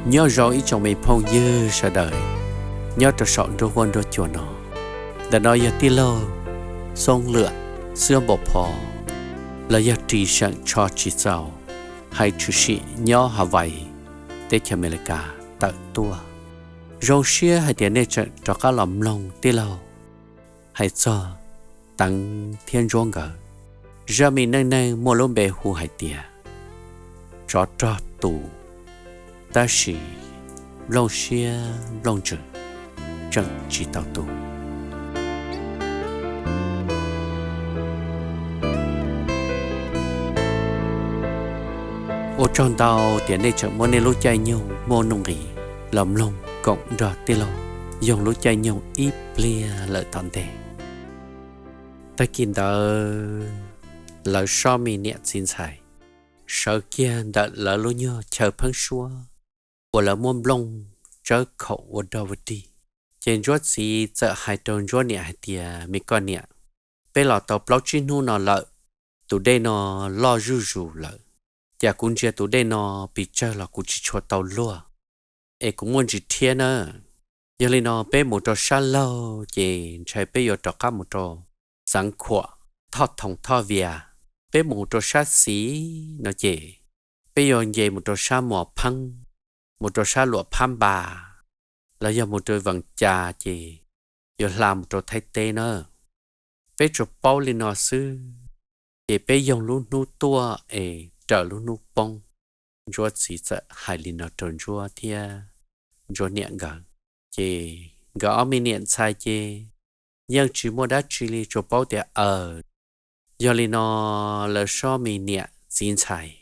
Nyob zoo ib tsoom me phooj ywg sawv daws nyob rau saum nruab huab nruab cua no. Ntawm no yog tij laug Xoob Lwm Xiab Npau Pho, los yog ris seem tsho tsis txaus, hais tshwm sim nyob Hawaii, teb chaws Amelikas tawm tuaj. Zoo siab hais tias nej tseem rov qab los mloog tij laug hais txog Teev thiab Ntsuab nkawd zaj me neej neeg muaj lub npe hu hais tias tsov rog tu, tab sis nplooj siab nplooj ntsws tseem tsis tau tu. Ua tsaug ntau tias nej tseem muab nej lub caij nyoog muaj nuj nqis los mloog koom nrog tij laug Yoog lub caij nyoog ib pliag lawm tom ntej. Tag kis ntawd lawv sob me niam txiv ntxhais sawv kiag ntawm lawv lub nyuag chaw pheeb suab uas lawv muab nplooj tsawb khaum ua dog ua dig, ces Ntsuab txiv txawm hais rau Ntsuab niam hais tias, Me koj niam, peb los tau plaub tsib hnub no lawm, tus dej no loj zuj zus lawm, cas kuv ntsia tus dej no pes tsawg los kuv tsis tshua tau luag, es kuv muaj ntsis rhiab na. Yog li no peb mus rau sab laug ces ntshai peb yuav rov qab mus rau Xeev Khuam, Thoj Thoom, Thoj Vias. Peb mus rau sab xis no ces peb yuav nce mus rau sab Muas Pheeb, mus rau sab Luam Phab Npas, los yog mus rau Vees Cas ces yuav hla mus rau Thaib teb na. Peb tsuas paub li no xwb, ces peb yoog lub hnub tuaj es raws lub hnub poob. Ntsuab txiv txawm hais li no rau Ntsuab thiab Ntsuab niam nkawd, ces nkawd ob me niam ntxhais ces yeej tsis muaj dab tsi li, tsuas paub tias aws. Yog li no lawv sob me niam txiv ntxhais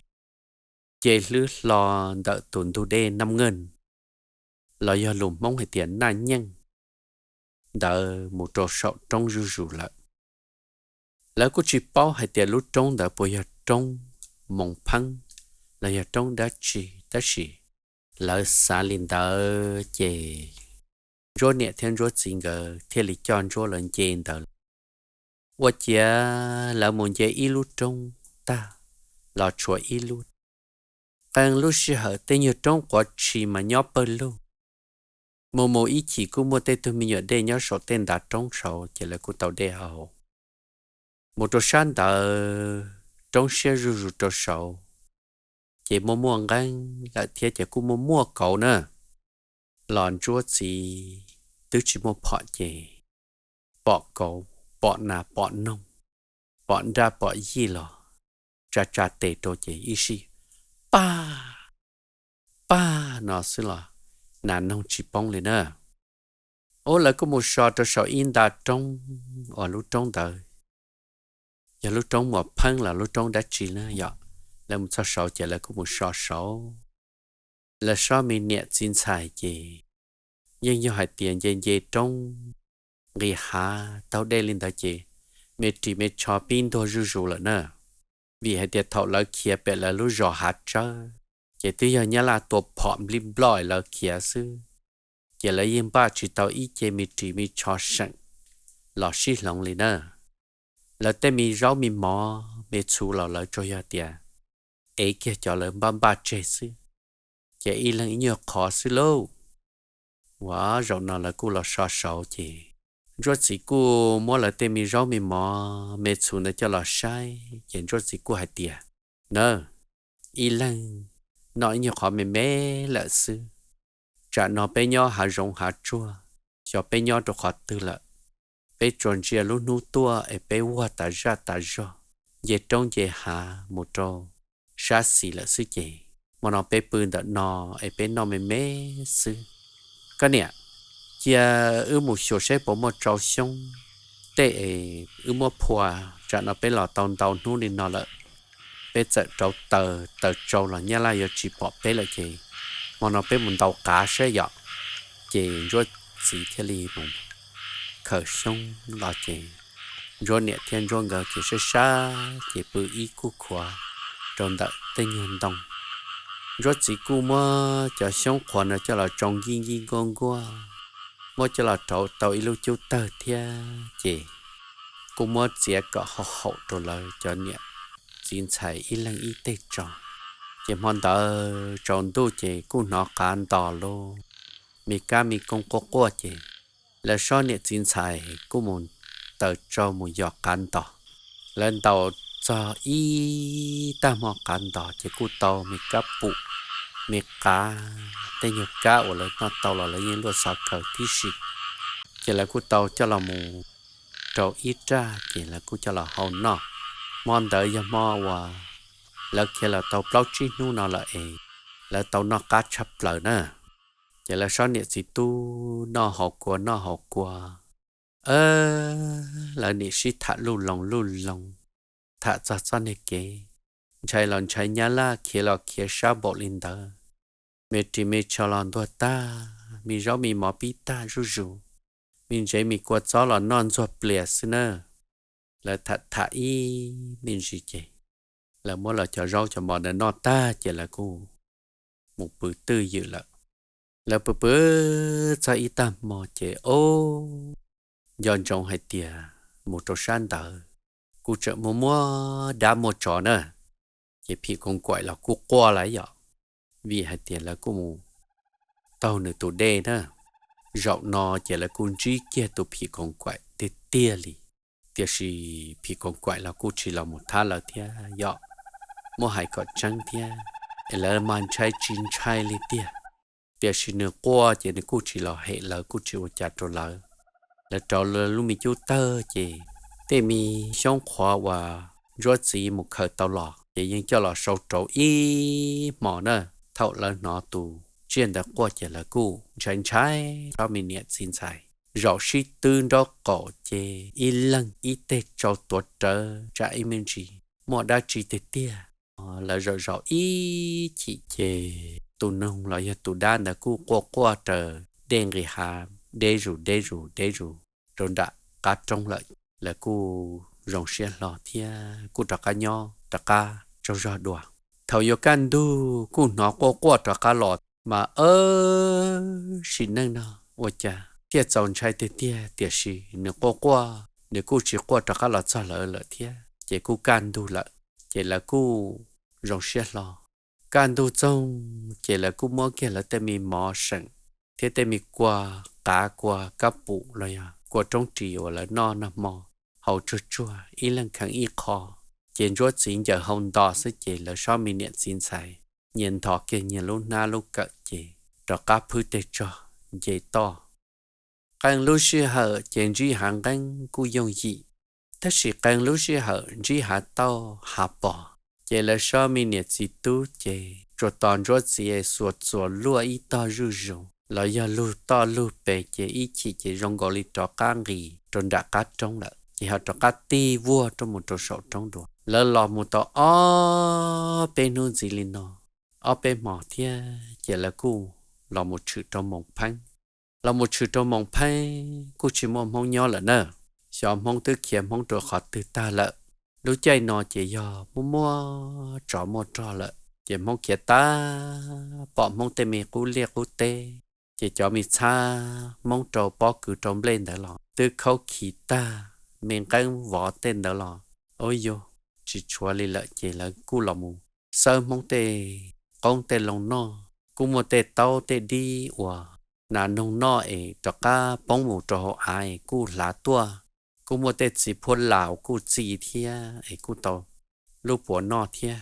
ces hlwb hlo ntawm tus ntug dej Naj Nyeej, los yog lus Hmoob hais tias Naj Nyeej ntawd mus rau saum roob zuj zus lawm. Lawv kuj tsis paub hais tias lub roob ntawd puas yog roob Moos Pheeb los yog roob dab tsi, tab sis lawv xav li ntawd ces Ntsuab niam thiab Ntsuab txiv nkawd thiaj li coj Ntsuab lawv nce ntawd. Ua ciav lawv mus nce ib lub roob tag los tshuav ib lub. Qee lub sij hawm tej nyuag roob quav tshis mas nyob pawg lug. Mus mus ib chim kuj muaj tej tug me nyuam dej nyob saum tej ntav roob saud ces lawv kuj tau dej haus. Mus rau sab ntawd roob siab zuj zus rau saud, ces muaj muaj nqeeb lawm thiab ces kuj muaj muaj kauv na. Los Ntsuab txiv twb tsis muaj phom ces pom kauv, pom nas, pom noog, pom nraj, pom yij los tsa tsa tes rau ces ib sij pag pag no xwb los nas noog tsis poob li na. Ub, lawv kuj mus so rau saum ib nta roob uas lub roob ntawd yog lub roob Muas Pheeb los lub roob dab tsi na yom. Lawv mus txog saud ces lawv kuj mus so saud. Lawv sob me niam txiv ntxhais ces yeej yog hais tias nce nce roob nqis hav taug dej li ntawd ces me ris me tsho pib ntuag zuj zus lawm na. Vim hais tias thaum lawv khiav pem lawv lub zos Hav Tsawb ces twb yog Nyab Laj tua phom nplij nploj lawv khiav xwb, ces lawv yeej npaj tsis tau ib ce me ris me tsho seem los sib hloov li na. Lawv tej me zaub me mov me txhuv los lawv tsuas yog tias ev kiag cov lawv npaj npaj tseg xwb, ces ib leeg ib nyuag qhov xwb lauj. Ua zaum no lawv kuj los so saud ces Ntsuab txiv kuj muab lawv tej me zaub me mov me txhuv ntawd coj los saib ces Ntsuab txiv kuj hais tias, Nawb, ib leeg noj ib nyuag qhov me me lawm xwb. Tsam no peb nyob hav zoov hav tsuag, xyov peb nyob rau qhov twg lawm. Peb tsuas ntsia lub hnub tuaj es peb vuag tas zaj tas zog, nce roob nce hav mus rau sab xis lawm xwb ces hmo no peb pw ntawm no es peb noj me me xwb. Koj niam, cia wb mus xyuas saib puas muaj tsau xyoob tej es wb muab phua, tsam no peb los tau ntau hnub li no lawm, peb txawm rauv taws, taws tsau los Nyab Laj yuav tsis pom peb lawm ces hmo no peb mus ntaus qav saib yom. Ces Ntsuab txiv thiaj li mus khaws xyoob los ces Ntsuab niam thiab Ntsuab nkawd ces saib saib ces pw ib kuj khuav rau ntawm tej nyuag ntoo. Ntsuab txiv kuj muab cov xyoob qhuav no coj los tsau nkij nkij nkuaj nkuaj, muab coj los rauv tau ib lub cub tawg thiab ces kuj muab txiav kom haum haum rau lawv cov niam txiv ntxhais ib leeg ib teg tso. Ces hmo ntawd tsaus ntuj ces kuj hnov qav ntos lauj, me kab me kooj quaj quaj ces lawv sab niam txiv ntxhais kuj mus taws tsau mus yos qav ntos. Lawv ntaus txog ib tag hmo qav ntos ces kuj tau me kab pum, me qav, tej nyuag kab uas lawv noj tau los lawv yeej luaj xov khaws tib si. Ces lawv kuj tau coj los mus rau ib raj ces lawv kuj coj los hau noj. Hmo ntawd yog hmo uas lawv khiav los tau plaub tsib hnub no lawm es lawv tau noj qab tshaj plaws na. Ces lawv sab niam txiv tub noj haus kua noj haus kua, lawv niam sib tham luj loo luj loo, tham txog txoj niag kev ntshai los ntshai nyab laj khiav los khiav sab npaum li ntawd, me ris me tsho los ntuag tag, me zaub me mov pib tag zuj zus, me ntsev me kua txob los noj ntxuag plias xwb na. Lawv tham tham ib me ntsis ces lawv muab lawv cov zaub cov mov ntawd noj tag ces lawv kuj mus pw twj ywm lawm. Lawv pw pw txog ib tag hmo ces ob, nco ntsoov hais tias mus rau sab ntawd kuj tseem muaj muaj dab muaj tsov na, ces phim koos kaim los kuj quaj lawm yom, vim hais tias lawv kuj mus taug nws tus dej na. Zaum no ces lawv kuj ntsib kiag tus phim koos kaim tiag tiag li. Tiam sis phim koos kaim los kuj tsis los mus thab lawv thiab yom, muab hais kom tseeb thiab es lawv mas ntshai tsis ntshai li tiag. Tiam sis nws quaj ces nws kuj tsis los hem lawv kuj tsis ua cas rau lawv. Lawv rauv lub me cub tawg ces tej me xyoob qhuav uas Ntsuab txiv mus khaws tau los ces yeej coj los sau rauv ib hmo na. Thaum lawv hnov tus tsiaj ntawd quaj ces lawv kuj ntshai ntshai ob me niam txiv ntxhais. Zaum sib twb nraub qaum ces ib leeg ib teg tsau tuav rawv tsam ib me ntsis muaj dab tsi tiag tiag. Lawv zaum zaum ib chim ces tus noog los yog tus dab ntawd kuj quaj quaj raws dej nqis hav deb zus deb zus deb zus rau nram qab roob lawm. Lawv kuj zoo siab hlo thiab kuj rov qab nyob rov qab tsaug zog dua. Thaum yuav kaj ntug kuj hnov quaj quaj rov qab los mas sim neej no ua cas thiaj txaus ntshai tiag tiag, tiam sis nws quaj quaj nws kuj tsis quaj rov qab los txog lawv lawm thiab ces kuj kaj ntug lawm. Ces lawv kuj zoo siab hlo. Kaj ntug txoog ces lawv kuj muab kiag lawv tej me mov seem thiab tej me kua qav kua kab pum los yog kua roob ris uas lawv noj nag hmo haus tsuag tsuag ib leeg kheev ib qho. Ces Ntsuab txiv ncaws hau nto xwb ces lawv sab me niam txiv ntxhais nyias nthos kiag nyias lub hnab lub kawm ces rov qab phwb tej tsog nce toj. Qee lub sij hawm ces ntsib hav nqeeb kuj yooj yim, tab sis qee lub sij hawm ntsib hav tauj hav pos. Ces lawv sab me niam txiv tub ces tsuas tos Ntsuab txiv xuas txuas luaj ib tog zuj zus los yog lug toj lug pes ces ib chim ces zoo nkaus li rov qab nqis rau nram qab roob lawm ces ho rov qab tig vuag rau mus rau saum roob dua. Lawv los mus tau ob peb hnub ntxiv li no, ob peb hmos thiab ces lawv kuj los mus tshwm rau Moos Pheeb. Los mus tshwm rau Moos Pheeb kuj tsis muaj Hmoob nyob lawm na, xyov Hmoob twb khiav Hmoob rau qhov twg tag lawm. Lub caij no ces yog muaj muaj tsov muaj rog lawm ces Hmoob khiav tag, pom Hmoob tej me qub liaj qub teb ces cov me txhab Hmoob rau pob kws rau nplej ntawd los twb khaub khiv tag, me nqeeb vov tej ntawd los ua yog tsis tshuav li lawm ces lawv kuj los mus xawb Hmoob tej qoob tej loo noj. Kuj muaj tej taub tej dib uas nas noog noj es rov qab poob mus rau hauv av es kuj hlav tuaj. Kuj muaj tej txiv phuab las kuj txi thiab es kuj tau lub puav noj thiab,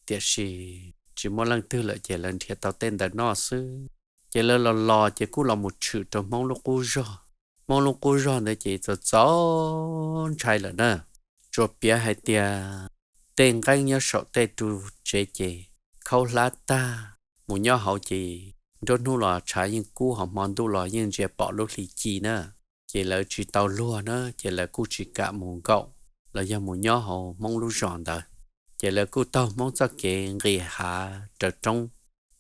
tiam sis tsis muaj leej twg lawm ces lawv nrhiav tau tej ntawd noj xwb. Ces lawv los los ces kuj los mus tshwm rau Hmoob lub qub zog. Hmoob lub qub zog ntawd ces txaus txaus ntshai lawm na. Tsuas piav hais tias tej nqeeb nyob saum tej ru tsev ces khaub hlab tag, mus nyob hauv ces nruab hnub los tshav yeej kub, ho hmo ntuj los yeej ntsia pom lub hli ci na. Ces lawv tsis tau luag na ces lawv kuj tsis kam mus nkaum los yog mus nyob hauv Hmoob lub zos ntawd. Ces lawv kuj taug Hmoob txoj kev nqis hav raws roob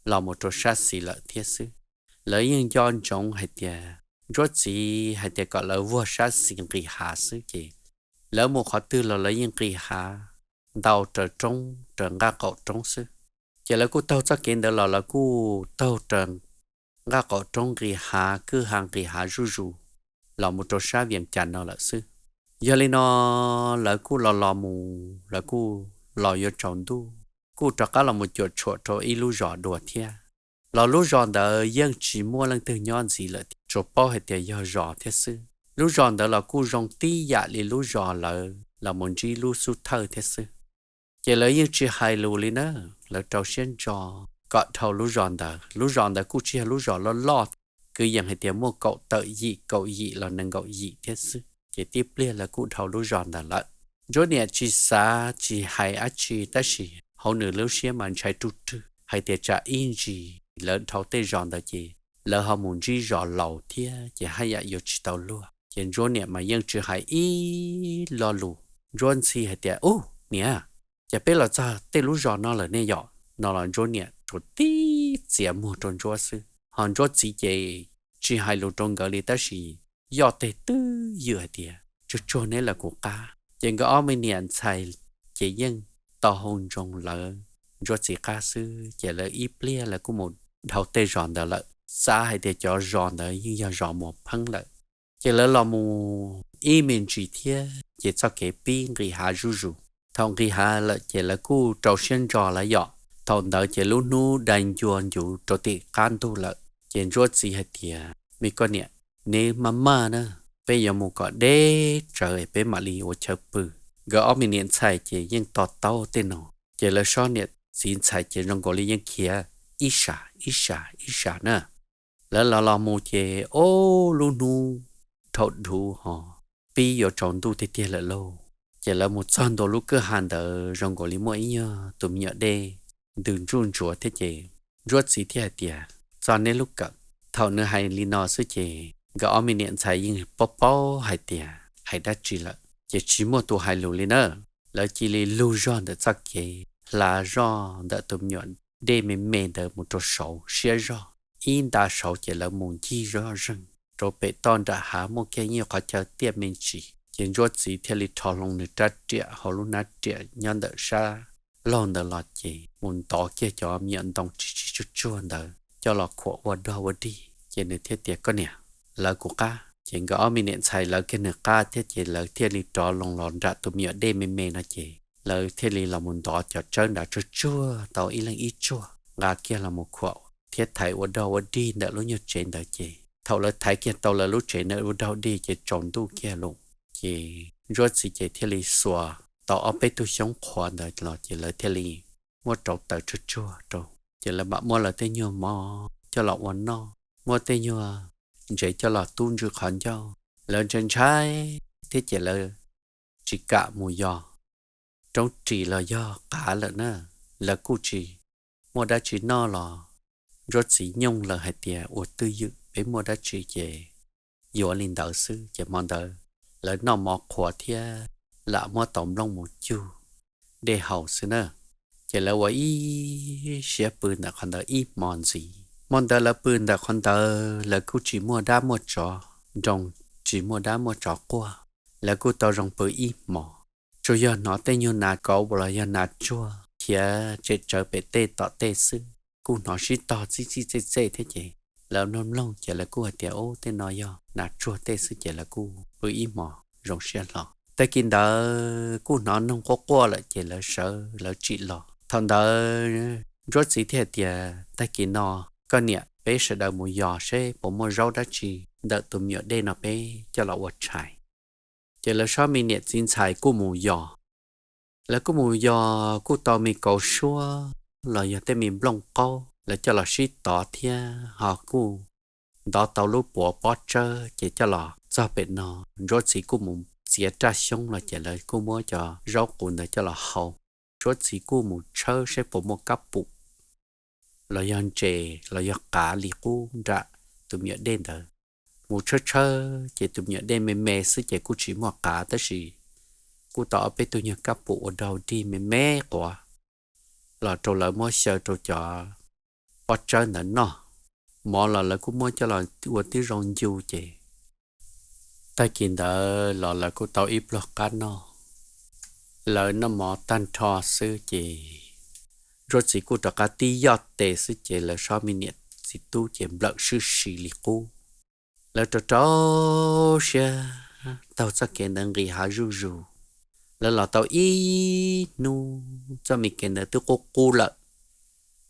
los mus rau sab xis lawm thiab xwb. Lawv yeej nco ntsoov hais tias Ntsuab txiv hais tias kom lawv vuag sab xis nqis hav xwb ces lawv mus qhov twg los lawv yeej nqis hav ntau raws roob raws nqaj qaum roob xwb. Ces lawv kuj taug txoj kev ntawd los lawv kuj taug raws nqaj qaum roob nqis hav kwj ha nqis hav zuj zus los mus rau sab Vias Cas no lawm xwb. Yog li no lawv kuj los los mus lawv kuj los yuav tsaus ntuj. kuj rov qab los mus cuam tshuam rau ib lub zos dua thiab. Los lub zos ntawd yeej tsis muaj leej twg nyob ntxiv lawm thiab, tsuas paub hais tias yog zos thiab xwb. Lub zos ntawd los kuj zoo tib yam li lub zos lawv los mus ntsib lub xub thawj thiab xwb. Ces lawv yeej tsis hais lus li na, lawv rau siab ntso kom dhau lub zos ntawd. Lub zos ntawd kuj tsis yog lub zos loj loj, kwv yees hais tias muaj kaum tawm yim, kaum yim los nees nkaum yim thiab xwb. Ces tib pliag lawv kuj dhau lub zos ntawd lawm. Ntsuab niam tsis xav tsis hais dab tsi tab sis hauv nws lub siab mas ntshai ruj rwg hais tias tsam ib ntsis lawv dhau tej zos ntawd ces lawv ho mus ntsib zos laus thiab ces haj yam yuav tsis tau luag. Ces Ntsuab niam mas yeej tsis hais ib lo lus. Ntsuab ntxhi hais tias, Ub, niam, ces peb los txog tej lub zos no lawm ne yom? No los Ntsuab niam tsuas tib txiav muag rau Ntsuab xwb, ho Ntsuab txiv ces tsis hais lus rau nkawd li tab sis yoj teg twb ywm hais tias, Tsuag tsuag neb lawv kuv qab. Ces nkawd ob me niam ntxhais ces yeej tau hau ntsoog lawv Ntsuab txiv qab xwb, ces lawv ib pliag lawv kuj mus dhau tej zos ntawd lawm. Xav hais tias cov zos ntawd yeej yog zos mus pheeb lawm. Ces lawv los mus ib me ntsis thiab ces txoj kev pib nqis hav zuj zus. Thaum nqis hav lawm ces lawv kuj rau siab ntso lawm yom. Thaum ntawd ces lub hnub dai ncua ncuv rau tim qab ntug lawm. Ces Ntsuab txiv hais tias, Me koj niam, neb maj maj na, peb yuav mus kom deb tsawv peb mam li ua chaw pw. Nkawd ob me niam ntxhais ces yeej to taub tej no. Ces lawv sob niam txiv ntxhais ces zoo nkaus li yeej khiav ib sab ib sab ib sab na. Lawv los los mus ces ob lub hnub dhau dhuv ho pib yuav tsaus ntuj tiag tiag lawm lauj. Ces lawv mus txog ntua lub kwj ha ntawd zoo nkaus li muaj ib nyuag tus me nyuam dej ntws ntsuj ntsuav thiab ces Ntsuab txiv thiaj hais tias, Txog neb lub kawm. Thaum nws hais li no xwb ces nkawd ob me niam ntxhais yeej paub paub hais tias hais dab tsi lawm ces tsis muaj tus hais lus li na. Lawv cia li lug zog ntawm txoj kev hla zoj ntawm tus me nyuam dej me me ntawd mus rau saud siab zog. Ib nta saud ces lawv mus ncig zoj zeeg rau pem toj nram hav muaj kiag ib qhov chaw tiaj me ntsis. Ces Ntsuab txiv thiaj li rho hlo nws rab riam hauv lub hnab riam nyob ntawm sab laug ntawd los ces mus ntov kiag cov me nyuam ntoo tsis tsis tsuag tsuag ntawd coj los khuam ua dog ua dig ces nws thiaj tias, Koj niam, lawv kuv qab. Ces nkawd ob me niam ntxhais lawv kiag nws qab thiab ces lawv thiaj li rov loo los nram tus me nyuam dej me me no ces lawv thiaj li los mus ntov cov tsawb nrad tsuag tsuag tau ib leeg ib tsuag nqa kiag los mus khuam thiab thaiv ua dog ua dig ntawm lub nyuag tsev ntawd ces thaum lawv thaiv kiag tau lawv lub tsev ntawd ua dog dig ces tsaus ntuj kiag lawm. Ces Ntsuab txiv ces thiaj li xuas tau ob peb tug xyoob qhuav ntawd los ces lawv thiaj li muab rauv taws tsuag tsuag rau. Ces lawv mam muab lawv tej nyuag mov coj los ua noj, muab tej nyuag ntsev coj los tub ntswj qhov ncauj. Lawv ntshai ntshai thiab ces lawv tsis kam mus yos roob ris los yog qav lawm na, lawv kuj tsis muaj dab tsi noj los Ntsuab txiv nyooj lawv hais tias, Ua twj ywm, peb muaj dab tsi ces yuav li ntawd xwb. Ces hmo ntawd lawv noj mov qhuav thiab lam muab tau nplooj mus cug dej haus xwb na. Ces lawv ua ib siab pw ntawm qhov ntawd ib hmo ntxiv. Hmo ntawd lawv pw ntawm qhov ntawd lawv kuj tsis muaj dab muaj tsov nroo, tsis muaj dab muaj tsov quaj, lawv kuj tau zoo pw ib hmo. Tsuas yog hnov tej nyuag nas kauv los yog nas tsuag khiav tsem tsawv pem tej tom tej xwb, kuj hnov sib tog txij txij txej txej thiab ces lawv mloog mloog ces lawv kuj hais tias, Ub, tej no yog nas tsuag tej xwb. Ces lawv kuj pw ib hmo zoo siab hlo. Tag kis ntawd kuj hnov noog quaj quaj lawm ces lawv sawv lawv tsim los. Thaum ntawd Ntsuab txiv thiaj hais tias, Tag kis no koj niam peb sawv daws mus yos seb puas muaj zaub dab tsi ntawm tus me nyuam dej no peb coj los ua tshais. Ces lawv sob me niam txiv ntxhais kuj mus yos. Lawv kuj mus yos kuj tau me kauv suab los yog tej me nplooj qaub, lawv coj los sib tov thiab ho kuj ntov tau lub puav pob tsawb ces coj los txog pem no. Ntsuab txiv kuj mus txiav raj xyoob los ces lawv kuj muab cov zaub qus ntawd coj los hau. Ntsuab txiv kuj mus tshawb saib puas muaj kab pum los yog ntses los yog qav li qub nram tus me nyuam dej ntawd. Mus tshawb tshawb ces tus me nyuam dej me me xwb ces kuj tsis muaj qav tab sis kuj tau ob peb tug nyuag kab pum ua dog dig me me quav los rau lawv muab xyaw rau cov pob tsawb ntawd noj. Mov los lawv kuj muab coj los ua tib zoo ncu ces tag kis ntawd los lawv kuj tau ib pluag qab noj. Lawv noj mov tag nrho xwb ces Ntsuab txiv kuj rov qab tib yoj tes xwb ces lawv sob me niam txiv tub ces nplawm swb si li qub. Lawv rau rau siab taug txoj kev ntawd nqis hav zuj zus, Lawv los tau ib hnub, txoj me kev ntawd twb qub qub lawm,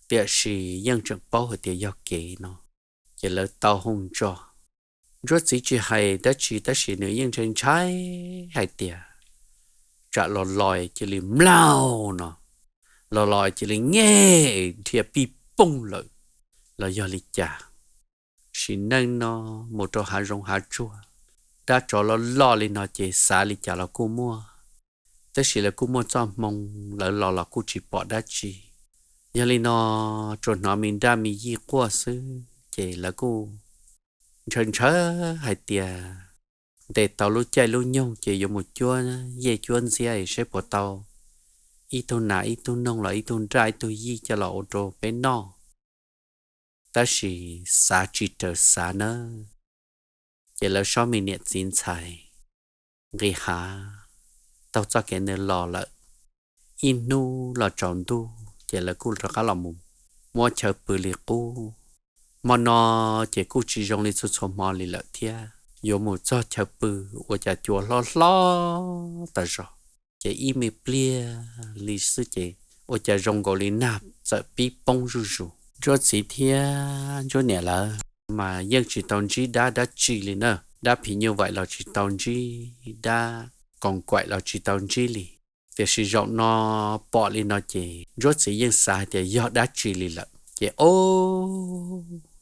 tiam sis yeej tseem paub hais tias yog kev no, ces lawv tau hoo ntso. Ntsuab txiv tsis hais dab tsi tab sis nws yeej ntshai ntshai hais tias tsam los los cia li mlaug no, los los cia li nyem dhia pij pooj lawm los yog li cas. Sim neej no mus rau hav zoov hav tsuag, dab tsov loj loj li no ces xav li cas los kuj muaj, tab sis lawv kuj muaj txoj hmoo, lawv los los kuj tsis pom dab tsi. Yog li no tsuas hnov me nraj me yij quaj xwb ces lawv kuj ntshaw ntshaw hais tias ntes tau lub caij lub nyoog ces yuav mus cuab yej cuab ntxiab saib puas tau ib tug nas ib tug noog los ib tug nraj ib tug yij coj los ua rau peb noj. Tab sis xav tsis raws xav nawb, ces lawv sob me niam txiv ntxhais nqis hav taug txoj kev ntawd los lawm. Ib hnub los tsaus ntuj ces lawv kuj rov qab los mus muab chaw pw li qub. Hmo no ces kuj tsis zoo li txhua txhua hmo li lawm thiab, yuav mus txog chaw pw ua cas cua hlob hlob tas zog, ces ib me pliag li xwb ces ua cas zoo nkaus li nag txawm pib poob zuj zus. Ntsuab txiv thiab ntsuab niam lawv mas yeej tsis tau ntsib dab dab tsi li na, dab phim nyuj vais los tsis tau ntsib, dab koos kaim los tsis tau ntsib li. Tiam sis zaum no pom li no ces ntsuab txiv yeej xav hais tias yog dab tsi li lawm ces o,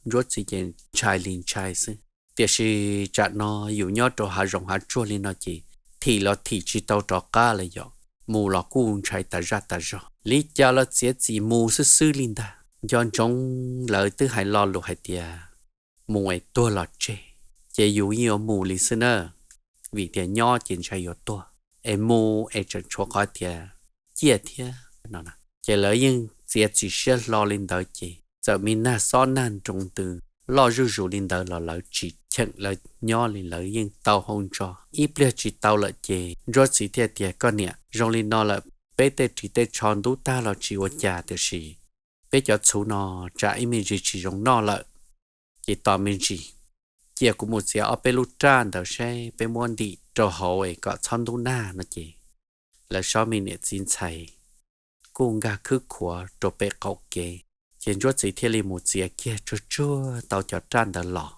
ntsuab txiv ces ntshai li ntshai xwb. Tiam sis tsam no yus nyob rau hav zoov hav tsuag li no ces thim los thim tsis tau rov qab lawm, yog mus los kuj ntshai tas zaj tas zog, li cas los txiav txim mus xwb xwb li ntag. Nco ntsoov lawv twb hais lo lus hais tias mus es tuag los tseg, ces yus yeej yuav mus li xwb na, vim tias nyob ces ntshai yuav tuag, es mus es tseem tshuav qhov tias ciaj thiab no. Ces lawv yeej txiav txim siab hlo li ntawd ces txawm me nag xob nag nroo ntws loj zuj zus li ntawd los lawv tsis cheem, lawv nyob li lawv yeej tau hau ntso. Ib pliag tsis tau lawm ces ntsuab txiv thiaj tias, Koj niam, zoo li no lawm, peb tej ris tej tsho ntub tag los tsis ua cas, tiam sis peb cov txhuv no tsam ib me ntsis tsis zoo noj lawm, ces tos me ntsis, cia kuv mus txiav ob peb lub raj ntawd seb peb muab ntim rau hauv es kom txhob ntub nag no ces lawv sob me niam txiv ntxhais kuj nkag khwb khuav rau pem qaum kev, ces ntsuab txiv thiaj li mus txiav kiag tsuag tsuag tau cov raj ntawd los.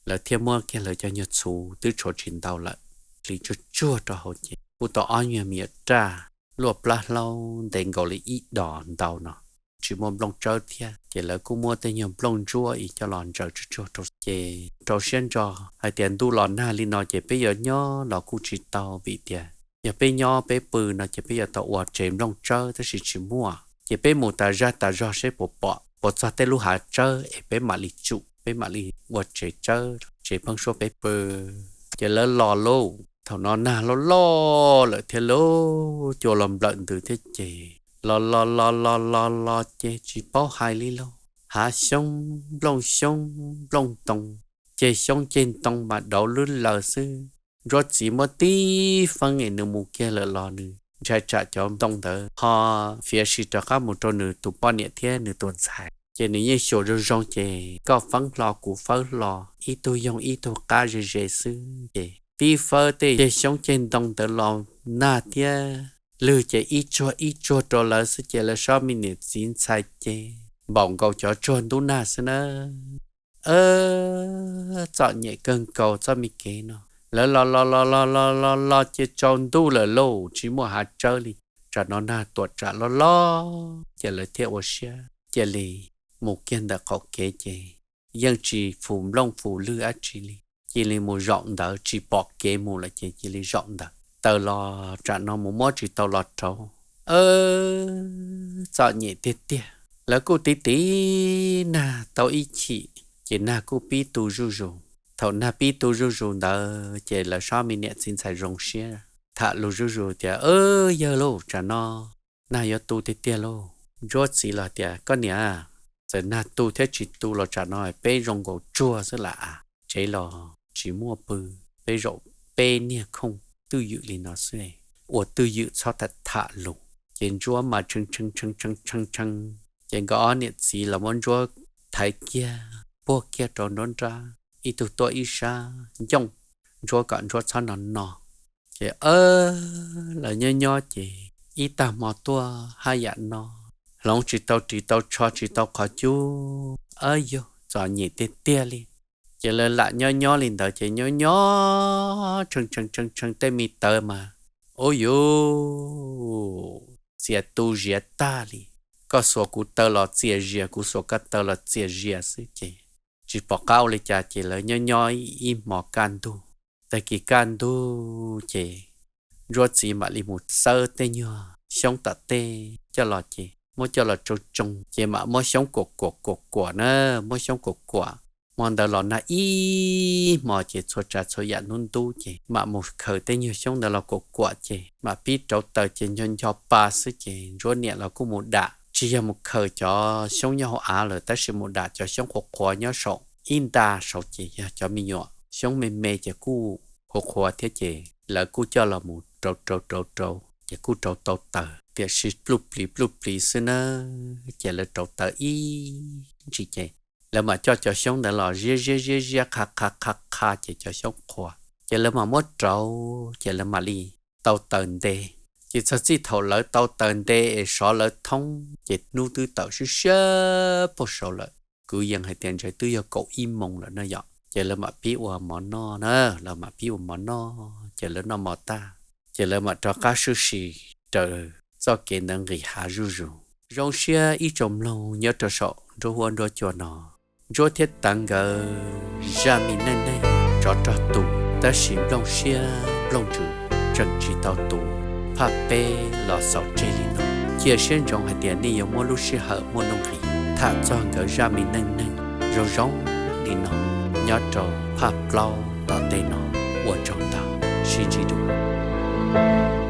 Lawv thiaj muab kiag lawv cov nyuag txhuv twb tshuav tsis ntau lawm, hliv tsuag tsuag rau hauv ces kuj tau ob nyuag me nyuam raj luaj plab hlaub ntev nkaus li ib dos ntau no, tsis muaj nplooj tsawb thiab. Ces lawv kuj muab tej nyuag nplooj ntsuab es coj los ntsaws tsuag tsuag rau ces rau siab ntso hais tias ntuj los nag li no ces peb yuav nyob los kuj tsis tau, vim tias yog peb nyob peb pw no ces peb yuav tau ua tsev nplooj tsawb, tab sis tsis muaj. Ces peb mus tas zaj tas zog seb puas pom, puas txog tej lub hav tsawb es peb mam li tsum, peb mam li ua tsev tsawb, tsev pheeb suab peb pw. Ces lawv los lauj, thaum no nag loj loj lawm thiab lauj, cua los nplawm ntws thiab ces los los los los los los ces tsis paub hais li lauj, hav xyoob nplooj xyoob nplooj ntoo, ceg xyoob ceg ntoo mas dauv lub laws xwb. Ntsuab txiv muab tib feeb es nws mus kiag lawm los nws ntshai tsam cov ntoo ntawd ho fiav sim rov qab mus rau nws tus poj niam thiab nws tus ntxhais, ces nws yeej xyuas zoo zoo ces koj feeb hlo kuv feeb hlo, ib tug yoog ib tug qab ze ze xwb. Ces tib feeb tej ceg xyoob ceg ntoo ntawd los nag thiab lwg ces ib tsuag ib tsuag rau lawv xwb ces lawv sob me niam txiv ntxhais ces npaum nkaus cov tsuag ntub nag xwb na. Txom nyem kawg nkaus txoj me kev no. Lawv los los los los los los los ces tsaus ntuj lawm lauj, tsis muaj hav tsawb li. Tsam no nag tuam tsam loj loj ces lawv thiaj ua siab cia li mus kiag ntawm qaum kev ces yeej tsis fus nplooj fus lwg dab tsi li, cia li mus zaum ntawd, tsis pom kev mus lawm ces cia li zaum ntawd. Taws los tsam no mus muab tsis tau los rauv. Txom nyem tiag tiag. Lawv kuj tiv tiv nag tau ib chim ces nag kuj pib tu zuj zus. Thaum nag pib tu zuj zus ntawd ces lawv sob me niam txiv ntxhais zoo siab tham lus zuj zus tias, Yawg lauj, tsam no nag yuav tu tiag tiag lauj. Ntsuab txiv los tias, Koj niam, txawm nag tu thiab tsis tu los tsam no peb zoo nkaus tsuag xwb lam as, tsev los tsis muaj pw, peb zaum peb niag khooj twj ywm li no xwb, ua twj ywm txhob tham tham lus. Ces ntsuab mas tshee tshee tshee tshee tshee tshee, ces nkawd ob niam txiv los muab ntsuab thaiv kiag puag kiag rau nruab nrab, ib tug tuaj ib sab ncooj ntsuab kom ntsuab txhob no no. Ces lawv nyob nyob ces ib tag hmo tuaj haj yam no, hloov tsis tau ris tau tsho tsis tau qhov cub, ab yog txom nyem tiag tiag li. Ces lawv lam nyob nyob li ntawd ces nyob nyob tshee tshee tshee tshee tej me tawv mas, ub yuv, txias tu ziav tag li. Koj xuas kuv taw los txias zias, kuv xuas koj taw los txias zias xwb ces tsis pom qab ua li cas ces lawv nyob nyob ib hmo kaj ntug. Tag kis kaj ntug ces Ntsuab txiv mam li mus xawb tej nyuag xyoob tom tej coj los ces muab coj los tsoo tsoo ces mam muab xyoob kuam kuam kuam kuam na, muab xyoob kuam kuam. Hmo ntawd los nag ib hmo ces txhua tsav txhua yam ntub ntub ces mam mus khaws tej nyuag xyoob ntawd los kuam kuam ces mam pib rauv taws ces ncho ncho pa xwb ces Ntsuab niam los kuj mus dam, tsis yog mus khaws cov xyoob nyob hauv av lawm tab sis mus dam cov xyoob qhuav qhuav nyob saum ib nta saud ces yog cov me nyuam xyoob me me ces kuj qhuav qhuav thiab ces lawv kuj coj los mus rauv rauv rauv rauv ces kuj rauv tau taws tiam sis pluj plis pluj plis xwb na. Ces lawv rauv taws ib ntsis ces lawv mam coj cov xyoob ntawd los ziab ziab ziab ziab qha qha qha qha ces cov xyoob qhuav ces lawv mam muab rauv ces lawv mam li tau taws nte. Ces txog txij thaum lawv tau taws nte es sov lawv thoob ces hnub twb tawm siab siab puag saud lawm, kwv yees hais tias ntshe twb yog kaum ib moos lawm no yom. Ces lawv mam pib ua mov noj na, lawv mam pib ua mov noj ces lawv noj mov tag ces lawv mam rov qab sib sim raws txoj kev ntawd nqis hav zuj zus. Zoo siab ib tsoom mloog nyob rau saum nruab huab nruab cua no, Ntsuab thiab Tawv nkawd zaj me neej neeg tsov rog tus, tab sis nplooj siab nplooj ntsws tseem tsis tau tu. Phaj peb los xaus tseg li no, cia siab ntsoov hais tias nej yuav muab lub sij hawm muaj nuj nqis tham txog nkawd zaj me neej neeg zoo zoo li no nyob rau phaj plaub tom ntej no. Ua tsaug ntau, sib ntsib dua.